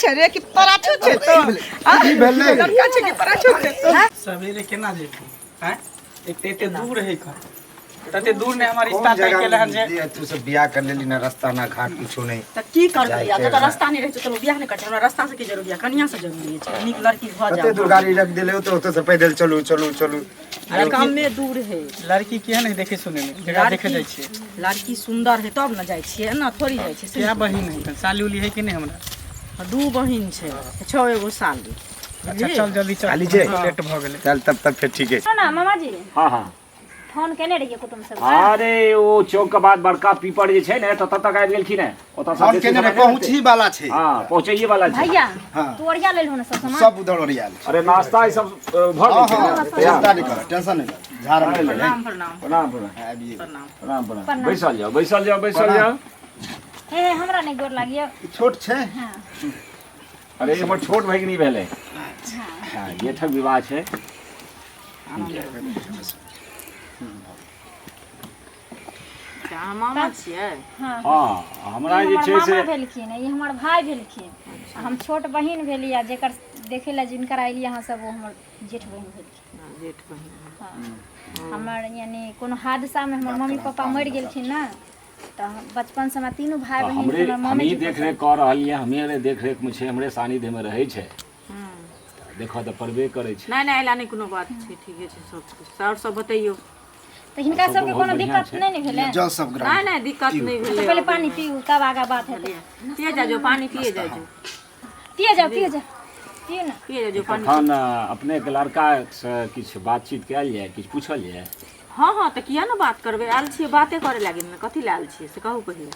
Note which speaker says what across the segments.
Speaker 1: छै रे कि पराठो छै तो
Speaker 2: की भेलै?
Speaker 1: लड़का छै कि पराठो छै तो
Speaker 3: सवेरे केना जेबही आँय एक तऽ एते दूर है घर तते दूर नहि हमर रिश्ता
Speaker 2: कोन
Speaker 3: तय
Speaker 2: जगह
Speaker 3: केले हन जे
Speaker 2: में तू सब बियाह कर लेली ना रास्ता ना घाट कुछो नहीं
Speaker 4: तऽ की करबै
Speaker 2: जाइ
Speaker 4: आब
Speaker 2: छै
Speaker 4: जतऽ
Speaker 2: ना।
Speaker 4: रास्ता नहि रहै छै तऽ लोक बियाह नहि करै छै हमरा रास्ता से की जरूरी है कनिया से जरूरी छै नीक लड़की भऽ
Speaker 2: कते
Speaker 4: जाए
Speaker 2: दूर गाड़ी रख देले हो तो ओतऽ से पैदल चलू चलू चलू
Speaker 4: अरे कमे दूर है
Speaker 3: लड़की केहन है देखे सुने मे जकरा देखे जाइ छियै
Speaker 4: लड़की सुंदर है तब ने जाइ छियै एना थोड़ी जाइ छियै
Speaker 3: क्या बहिन है साली उली है कि नहि हमरा
Speaker 4: दू बहिन छै छओ एगो साली
Speaker 3: अच्छा चल जल्दी चल
Speaker 2: साली छै?
Speaker 3: लेट भऽ गेलै
Speaker 2: चल तब तब फिर ठीक है
Speaker 5: सुनो ना मामाजी
Speaker 6: हाँ हाँ
Speaker 5: फोन केने रहियै कुटुम्ब सब
Speaker 6: अरे ओ चौक के बाद बड़का पीपर जे छै ने ततऽ तक आबि गेलखिन हेँ ओतऽ
Speaker 2: फोन
Speaker 6: बेसी
Speaker 2: केने
Speaker 6: समय
Speaker 2: रहे
Speaker 6: नहि
Speaker 2: पहुँची वाला छै
Speaker 6: लगतै। हाँ पहुँचैये वाला छै
Speaker 5: भैया
Speaker 2: हाँ।
Speaker 5: तू ओरिया लेलहो ने सब सामान
Speaker 2: सब उधर ओरियाल छै
Speaker 6: अरे नाश्ता ई सब भऽ
Speaker 2: हाँ
Speaker 6: गेल छै
Speaker 2: हाँ
Speaker 6: ने? तैयार?
Speaker 2: चिंता नहीं कर टेंशन नहीं कर झाड़ में
Speaker 4: प्रणाम प्रणाम
Speaker 6: प्रणाम प्रणाम
Speaker 2: आबिए
Speaker 4: प्रणाम
Speaker 6: प्रणाम प्रणाम
Speaker 5: प्रणाम।
Speaker 6: बैसल जाओ बैसल जाओ बैसल जाओ
Speaker 5: हे हे हमरा नहि गोर लागियो
Speaker 2: छोट छै
Speaker 5: हाँ
Speaker 6: अरे हमर छोट भगिनी भेलै हाँ जेठक विवाह छै
Speaker 4: अच्छा, अहाँ मामा छियै
Speaker 5: हाँ
Speaker 6: हाँ हमरा
Speaker 5: ई
Speaker 6: जे
Speaker 5: हमर
Speaker 6: छै
Speaker 5: मामा
Speaker 6: से
Speaker 5: भेलखिन ई हमर भाय भेलखिन आ हम छोट बहिन भेली आ जेकर देखे ला जिनकर अयली अहाँ सब ओ हमर जेठ बहिन भेलखिन
Speaker 4: हाँ, जेठ बहिन
Speaker 5: हाँ हमर यानी कोनो हादसा में हमर मम्मी पापा मरि गेलखिन ना तऽ बचपन से हमरा तीनू भाय बहिन
Speaker 6: हमरे
Speaker 5: हमर मम्मी
Speaker 6: हमही देखरेख कऽ रहलियै हमरे देखरेखमे छै हमरे सानिध्यमे रहै छै देखऽ तऽ पड़बे करै छै
Speaker 4: नहि नहि एला नहि कोनो बात छै ठीके छै सब किछु आओर सब बतैयौ
Speaker 5: तऽ हिनका
Speaker 6: सब
Speaker 5: सबके
Speaker 6: बहुत
Speaker 5: कोनो
Speaker 6: बढ़िआँ
Speaker 5: दिक्कत
Speaker 6: छै।
Speaker 5: नहि ने भेलै
Speaker 2: जल सब ग्रहण
Speaker 4: नहि नहि दिक्कत नहि
Speaker 5: तऽ
Speaker 4: भेलै
Speaker 5: पहिले पानि पीउ तब आगाँ बात हेतै
Speaker 4: पिए जा जो पानि पिए जाइ जो
Speaker 5: पिए जाउ पिए जाउ पियू ने
Speaker 4: पिए जा जो पानि
Speaker 6: तखन अपनेके लड़कासँ किछु बातचीत कयल जाय किछु पूछल जाय
Speaker 4: हँ हँ तऽ किया ने बात करबै आयल छियै बाते करे लागी ने कथी लए आयल छियै से कहू पहिले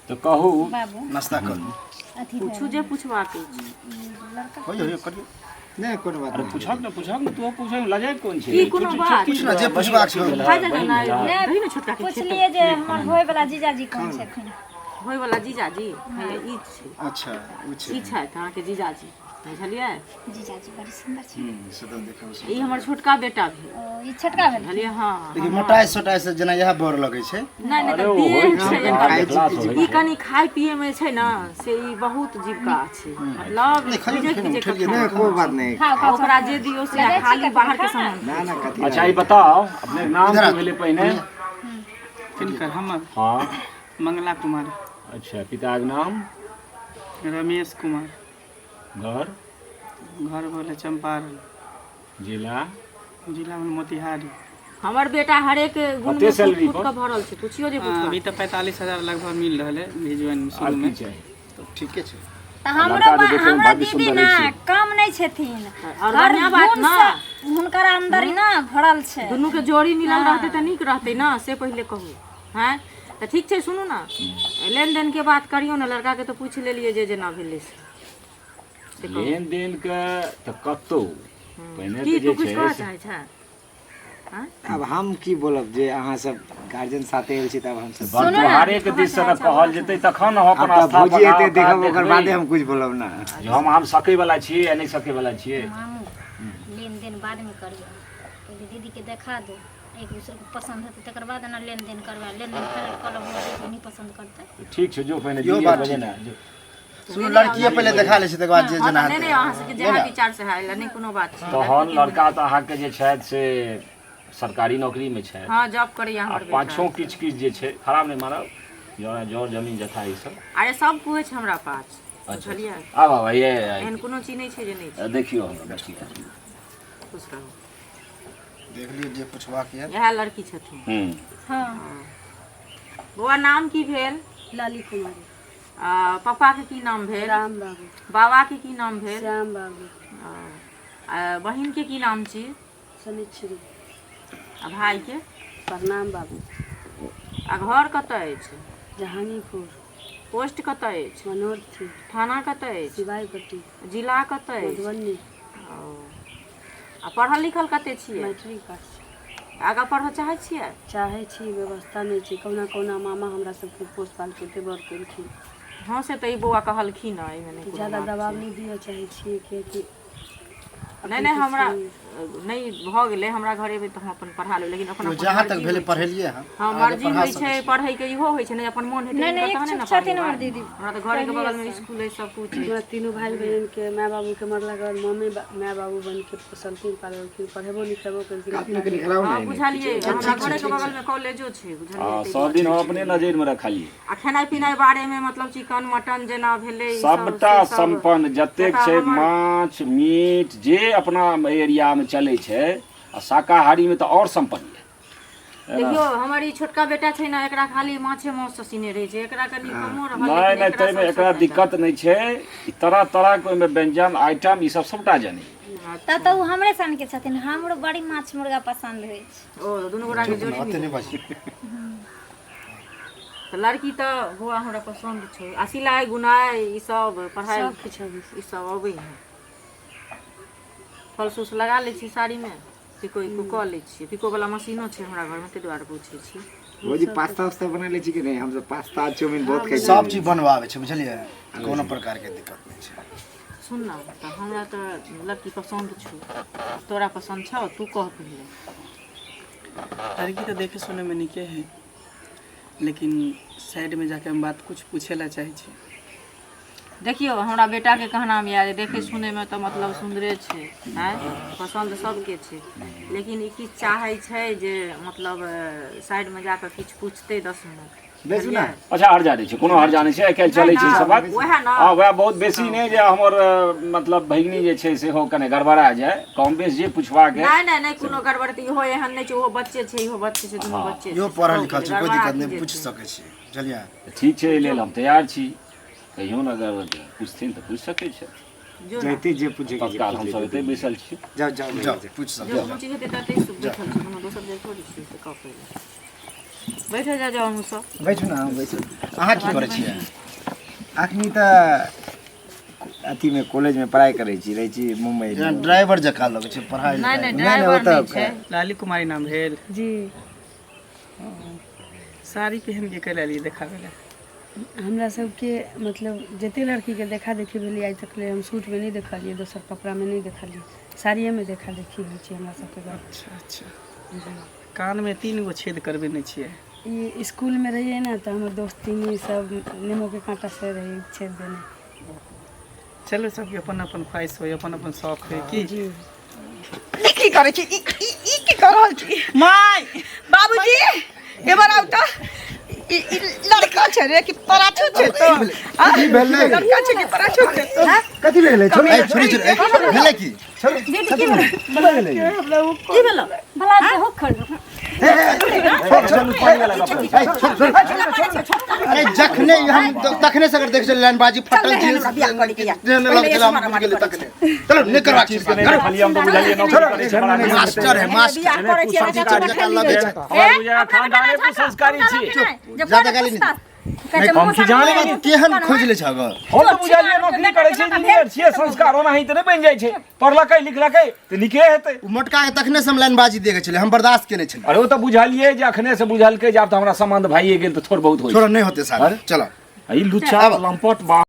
Speaker 6: तऽ कहू
Speaker 5: बाबू
Speaker 2: नाश्ता करू
Speaker 5: अथी
Speaker 4: पूछू जे पूछबाक अछि
Speaker 2: होइयो होइयो करियौ नहि कोनो बात
Speaker 6: अरे
Speaker 2: नहि
Speaker 6: पूछक ने पूछक ने तू पूछक लजाय कोन छै
Speaker 4: की कोनो बात
Speaker 2: पूछ ने जे पूछबाक छौ
Speaker 4: खा जा ना
Speaker 5: नहि
Speaker 4: दही ने छोटका के खेतै
Speaker 5: पुछलियै जे हमर होय वाला जीजाजी कोन छथिन
Speaker 4: होय वाला जीजाजी हैया ई छै
Speaker 2: अच्छा ओ छै
Speaker 4: ई छथि अहाँके जीजाजी बुझलियै
Speaker 5: जीजाजी बड़ी सुन्दर छै
Speaker 2: से तऽ देखब
Speaker 4: ई हमर छोटका बेटा भेल
Speaker 5: ओ ई छोटका भेल
Speaker 4: बुझलियै हँ
Speaker 2: देखियौ मोटाइ सोटाइ से जेना इएह बड़ लगै छै
Speaker 4: नहि नहि
Speaker 6: अरे
Speaker 4: तऽ
Speaker 6: ओ
Speaker 4: देह
Speaker 6: होइ
Speaker 4: छै
Speaker 6: छै
Speaker 4: एकर।
Speaker 6: देखला से होइ
Speaker 4: ई
Speaker 6: छै
Speaker 4: कनि खाय पिए मे छै ने से ई बहुत जीविका छै मतलब
Speaker 2: नहि खाइयो
Speaker 4: बुझै
Speaker 2: ने
Speaker 4: जे
Speaker 2: उठेलियै
Speaker 4: कखन
Speaker 2: नहि
Speaker 7: कोनो बात नहि
Speaker 5: खाओ खाओ
Speaker 4: ओकरा जे दियौ से
Speaker 5: लगै छै
Speaker 4: खाली
Speaker 5: कखन
Speaker 4: बाहर के
Speaker 5: खाना।
Speaker 4: सामान
Speaker 7: ना ना कथी
Speaker 6: अच्छा ई बताओ अपने नाम
Speaker 2: इधर
Speaker 6: की
Speaker 2: आ।
Speaker 6: भेलै पहिने
Speaker 3: किनकर हमर
Speaker 6: हाँ
Speaker 3: मंगला कुमारी
Speaker 6: अच्छा पिताके नाम
Speaker 3: रमेश कुमार
Speaker 6: घर
Speaker 3: घर भेलै चम्पारण
Speaker 6: जिला
Speaker 3: जिला भेल मोतिहारी
Speaker 4: हमर बेटा हरेक गुण
Speaker 6: कते
Speaker 4: मे
Speaker 6: सैलरी
Speaker 4: फूट फूट
Speaker 6: पर?
Speaker 4: के भरल छै पुछियो जे
Speaker 3: हाँ,
Speaker 4: पुछबाक
Speaker 3: अभी तऽ 45,000 लगभग मिल रहल है भी ज्वाइन
Speaker 6: आर
Speaker 3: शुरू
Speaker 6: की
Speaker 3: में
Speaker 6: चाही
Speaker 2: तऽ ठीके छै
Speaker 5: तऽ हमरो
Speaker 6: लड़का जे देखैमे
Speaker 5: हमरो
Speaker 6: भाग्य
Speaker 5: दीदी
Speaker 6: सुन्दर
Speaker 5: ने
Speaker 6: अछि।
Speaker 5: कम नहि छथिन
Speaker 4: और
Speaker 5: हर
Speaker 4: बढ़िआँ बात
Speaker 5: गुण
Speaker 4: ने।
Speaker 5: से हुनकर अंदर ना भरल छै
Speaker 4: दुनू के जोड़ी मिलल रहतै तऽ नीक रहतै ने से पहिले कहू हैं तऽ ठीक छै सुनू ने लेन देन के बात करियौ ने लड़का के तऽ पूछि लेलियै जे जेना भेलै से से कहू।
Speaker 6: लेन देन के तऽ कतौ पहिने
Speaker 4: की
Speaker 6: तऽ
Speaker 4: तू
Speaker 6: जे
Speaker 4: किछु
Speaker 6: छै
Speaker 4: कहऽ
Speaker 6: से
Speaker 4: चाहै छै
Speaker 7: आब हम की बोलब जे अहाँ सब गार्जियन साथे आयल छी तब हम सब
Speaker 6: बरतोहारे के दिस से ने कहल जेतै तखन हम
Speaker 7: आब
Speaker 6: अपन
Speaker 7: तऽ
Speaker 6: आस्था
Speaker 7: भौजी
Speaker 6: बना
Speaker 7: एते
Speaker 6: औकात
Speaker 7: देखब ओकर
Speaker 6: देखबै
Speaker 7: बादे हम कुछ बोलब ना
Speaker 6: जे हम सकै वाला छियै या नहि सकै वाला छियै
Speaker 5: मामू लेन देन बादमे करियौ पहिले दीदीके देखा दू एक दूसरेके पसन्द हेतै तकर बाद ने लेन देन करबै लेन देन करब नहि पसन्द करतै
Speaker 6: ठीक छै जो पहिने
Speaker 2: इहो
Speaker 6: दीदी
Speaker 2: बात
Speaker 6: बजे
Speaker 2: ठीक
Speaker 6: ने जो
Speaker 2: सुनू लड़किए पहिले देखा लै छै तकर बाद जे
Speaker 4: हँ
Speaker 2: जेना
Speaker 4: तऽ नहि
Speaker 2: हेतै
Speaker 4: नहि अहाँ सबके जएह विचार से है नहि कोनो बात छै
Speaker 6: तहन लड़का तऽ अहाँके जे छथि से सरकारी नौकरीमे छथि
Speaker 4: हँ जॉब करैया
Speaker 6: आ
Speaker 4: हमर बेटा
Speaker 6: पाछो किछु किछु जे छै खराब नहि मानब जौं जौं जमीन जथा ई सब
Speaker 4: अरे सब कुछ हमरा पास
Speaker 6: अच्छा
Speaker 4: बुझलियै
Speaker 6: आब आब ये
Speaker 4: एहन कोनो चीज नहि छै जे नहि छै
Speaker 6: देखियौ हमरा बचिया
Speaker 4: खुश रहू
Speaker 2: देख लियौ जे पुछबाक यऽ
Speaker 4: इएह लड़की छथिन
Speaker 6: हूँ
Speaker 5: हँ
Speaker 4: बौआ नाम की भेल
Speaker 8: लाली कुमारी
Speaker 4: आ, पप्पाके की नाम भेल
Speaker 8: राम बाबू
Speaker 4: बाबाके की नाम भेल
Speaker 8: श्याम बाबू
Speaker 4: आ, आ, बहिनके की नाम छी
Speaker 8: शनिश्री
Speaker 4: आ भाईके
Speaker 8: प्रणाम बाबू
Speaker 4: आ घर कतऽ अछि
Speaker 8: जहांगीरपुर
Speaker 4: पोस्ट कतऽ अछि
Speaker 8: मनोहर
Speaker 4: थाना कतऽ अछि
Speaker 8: सिवाईपट्टी
Speaker 4: जिला कतऽ अछि
Speaker 8: मधुबनी
Speaker 4: ओ, आ पढ़ल लिखल कते छियै
Speaker 8: मैट्रिक पास छी।
Speaker 4: आगाँ पढ़ऽ चाहै छियै
Speaker 8: चाहै छी व्यवस्था नहि छै कहुना कहुना मामा हमरा सबके पोस पाल के एते बड़ केलखिन
Speaker 4: हँ से तऽ ई बौआ कहलखिन हँ एहिमे नहि कोनो
Speaker 8: ज्यादा
Speaker 4: बात
Speaker 8: दबाव
Speaker 4: छै
Speaker 8: नहि दिअ चाहै छियै किएकि
Speaker 4: नहि नहि हमरा नहि भऽ गेलै हमरा घर एबै तऽ हम अपन पढ़ा लेबै, लेकिन अपन अपन
Speaker 2: जहाँ तक
Speaker 4: मर्जी
Speaker 2: भेलै
Speaker 4: होइ छै।
Speaker 2: पढ़ेलियै हँ।
Speaker 4: हँ,
Speaker 2: आगे
Speaker 4: मर्जी
Speaker 2: पढ़ा
Speaker 4: होइ
Speaker 2: सकै
Speaker 4: छै
Speaker 2: छी।
Speaker 4: पढ़ैके, इहो होइ छै ने अपन मोन हेतै
Speaker 5: नहि,
Speaker 4: तहने
Speaker 5: इच्छुक
Speaker 4: ने
Speaker 5: छथिन हमर
Speaker 4: पढ़ेबै।
Speaker 5: दीदी।
Speaker 4: हमरा तऽ घरेके बगलमे इसकुल अइ, सब कुछ
Speaker 8: हमरा
Speaker 4: अछि।
Speaker 8: तीनू भाय बहिनके माय बाबूके मरलाके बाद मम्मी माय बाबू बनिके पोसलखिन पाललखिन, पढ़ेबो लिखेबो केलखिन।
Speaker 4: हँ, बुझलियै, हमरा घरेके बगलमे कॉलेजो छै, बुझलियै।
Speaker 6: हँ,
Speaker 4: ताहि
Speaker 6: सब
Speaker 4: दुआरे।
Speaker 6: दिन हम अपने नजरिमे रखलियै।
Speaker 4: आ खेनाइ पिनाइ बारेमे मतलब चिकन मटन जेना भेलै ई सब,
Speaker 6: सबटा
Speaker 4: से सब
Speaker 6: सम्पन्न जतेक
Speaker 4: एतऽ
Speaker 6: छै,
Speaker 4: हमर
Speaker 6: माछ मीट जे अपना एरियामे चलै छै, आ शाकाहारीमे तऽ आओर सम्पन्न यऽ।
Speaker 4: देखियौ, हमर ई छोटका बेटा छै ने, एकरा खाली माछे मांस से सीने रहै छै, एकरा कनि कमो रहल,
Speaker 6: नहि
Speaker 4: लेकिन
Speaker 6: नहि,
Speaker 4: एकरा
Speaker 6: ताहिमे
Speaker 4: सबसँ
Speaker 6: एकरा
Speaker 4: फायदा।
Speaker 6: दिक्कत नहि छै, ई तरह तरहके ओहिमे व्यञ्जन आइटम ई सब सबटा जानै।
Speaker 5: तब तऽ ओ हमरे सनके छथिन, हमरो बड़ी माछ मुर्गा पसन्द होइ छै।
Speaker 4: ओ दुनू गोटा के जोड़ी
Speaker 2: ओते
Speaker 4: मिलल।
Speaker 2: नहि बाजू।
Speaker 4: तऽ लड़की तऽ बौआ हमरा पसन्द छै। आ सिलाइ बुनाइ ई सब पढ़ाइ
Speaker 8: सब किछु अबै छै।
Speaker 4: ई सब अबै है? फल सूस लगा लै छी साड़ीमे, पिको इको कऽ लै छियै? पिको वाला मशीनो छै हमरा घरमे, ताहि दुआरे पूछै छी।
Speaker 7: भौजी, पास्ता उस्ता बना लै छी कि नहि? हमसब पास्ता चाउमीन बहुत खाइ छी।
Speaker 2: सब चीज बनबऽ आबै छै, बुझलियै? कोनो प्रकारके दिक्कत नहि छै।
Speaker 4: सुन न, तऽ हमरा तऽ लड़की पसन्द छौ, तोरा पसन्द छौ? तू कह पहिले।
Speaker 3: लड़की तऽ देखे सुनैमे नीके है, लेकिन साइडमे जाके हम बात कुछ पूछे ला चाहै छी।
Speaker 4: देखियौ, हमरा बेटाके कहनाम यऽ जे देखै सुनैमे तऽ मतलब सुन्दरे छै, आँय, पसन्द सबके छै, लेकिन ई किछु चाहै छै जे मतलब साइडमे जाकऽ किछु पुछतै 10 मिनट।
Speaker 7: बैसू ने।
Speaker 6: अच्छा, हर्जा नहि छै, कोनो हर्जा नहि छै, आइ काल्हि चलै छै ई सब बात।
Speaker 4: वएह ने।
Speaker 6: हँ, वएह बहुत बेसी नहि जे हमर मतलब भगिनी जे छै सेहो कने गड़बड़ा जाय, कम बेस जे पुछबाक
Speaker 4: नहि नहि नहि, कोनो गड़बड़ तऽ इहो एहन नहि छै, ओहो बच्चे छै, इहो बच्चे छै, दुनू बच्चे
Speaker 2: इहो
Speaker 4: छै।
Speaker 2: पढ़ल लिखल छै, कोइ
Speaker 4: गड़बड़ा
Speaker 2: दिक्कत
Speaker 4: की
Speaker 2: नहि, पूछि
Speaker 4: जेतै?
Speaker 2: सकै छी, बुझलियै?
Speaker 6: ठीक छै, एहि लेल हम तैयार छी। कहियो ने अगर पुछथिन तऽ पूछि सकै छथि।
Speaker 4: जो ने।
Speaker 7: जैते जे पूछे के
Speaker 6: तत्काल हमसब एतै बैसल छी।
Speaker 7: जाओ जाओ
Speaker 2: जाउ, पूछि
Speaker 4: जो
Speaker 2: सकै।
Speaker 4: कोनो चीज हेतै तऽ एतै बैठल छी, कोनो दोसर जगह थोड़ी छी से कह पहिले। बैठे जा, जाउ अहूँ सब।
Speaker 7: बैठू ने, अहाँ बैठू।
Speaker 2: अहाँ की करै छियै?
Speaker 7: अखनी तऽ अथीमे कॉलेजमे पढ़ाइ करै छी, रहै छी मुम्बई।
Speaker 2: जेना ड्राइवर जकाँ लगै छै पढ़ाइ
Speaker 4: नहि
Speaker 2: लिखाइ।
Speaker 4: नहि,
Speaker 7: नहि,
Speaker 4: ड्राइवर
Speaker 7: ओ तऽ
Speaker 4: नहि छै।
Speaker 3: लाली कुमारी नाम भेल?
Speaker 8: जी।
Speaker 3: साड़ी पहिन के कैला एलियै देखाबै लए?
Speaker 8: हमरा सबके मतलब जते लड़कीके देखा देखी भेलै आइ तक ले, हम सूटमे नहि देखलियै, दोसर कपड़ामे नहि देखलियै, साड़िएमे देखा देखी होइ छै हमरा सबके घर।
Speaker 3: अच्छा अच्छा, कानमे 3 गो छेद करबेने छियै?
Speaker 8: ई स्कूलमे रहियै ने तऽ हमर दोस्तिनी सब नेमोके काँटा से रहै छेद देने।
Speaker 3: चलू, सबके अपन अपन ख्वाहिश होइ, अपन अपन शौक होइ की।
Speaker 8: जी।
Speaker 1: ई की करै छी? ई ई ई की कर रहल छी?
Speaker 3: माय।
Speaker 1: बाबूजी, एमहर आउ तऽ। ई ई लड़का छै रे कि पराठो छै तो?
Speaker 2: की भेलै?
Speaker 1: लड़का छै कि पराठो छै तो?
Speaker 7: कथी भेलै? छोड़ू।
Speaker 2: ए, छोड़ू छोड़ू, ए, भेलै की?
Speaker 7: छोड़ू, कथी भेलै?
Speaker 4: की भेलो?
Speaker 5: भला से हो खड़।
Speaker 6: चलू, पानि वाला गप करू।
Speaker 2: ए, छोड़ छोड़। अरे, जखने हम तखने से अगर देख छलियै लाइनबाजी फटल जींस जेहन लगै छलै, हम बुझि गेलियै तखने। चलो, नहि करबाक छै।
Speaker 6: चीज के नहि देखलियै हम तऽ बुझलियै नौकरी करै छै, बड़ा नीक।
Speaker 2: मास्टर है, मास्टर।
Speaker 1: बियाह करै छियै ना चाचा?
Speaker 2: जकाँ लगै छै।
Speaker 6: हमरा बुझाय खानदाने कुसंस्कारी छी।
Speaker 2: ज्यादा गाली नहि।
Speaker 6: हम की जाने?
Speaker 2: केहन खोजि लै छ अगर?
Speaker 6: हम तऽ बुझलियै नौकरी करै छै, इंजीनियर छियै, संस्कार ओनाही तऽ नहि बनि जाइ छै। पढ़लकै लिखलकै तऽ नीके हेतै।
Speaker 2: ओ मोटका के तखने से हम लाइनबाजी देखै छलियै, हम बर्दाश्त केने छलियै।
Speaker 6: अरे, ओ तऽ बुझलियै जे अखने से बुझलकै जे आब तऽ हमरा संबंध भइए गेल, तऽ थोड़ बहुत होइ
Speaker 2: छोड़ो, नहि होतै साथ, चलो।
Speaker 6: छै। ई लुच्चा लम्पट बा।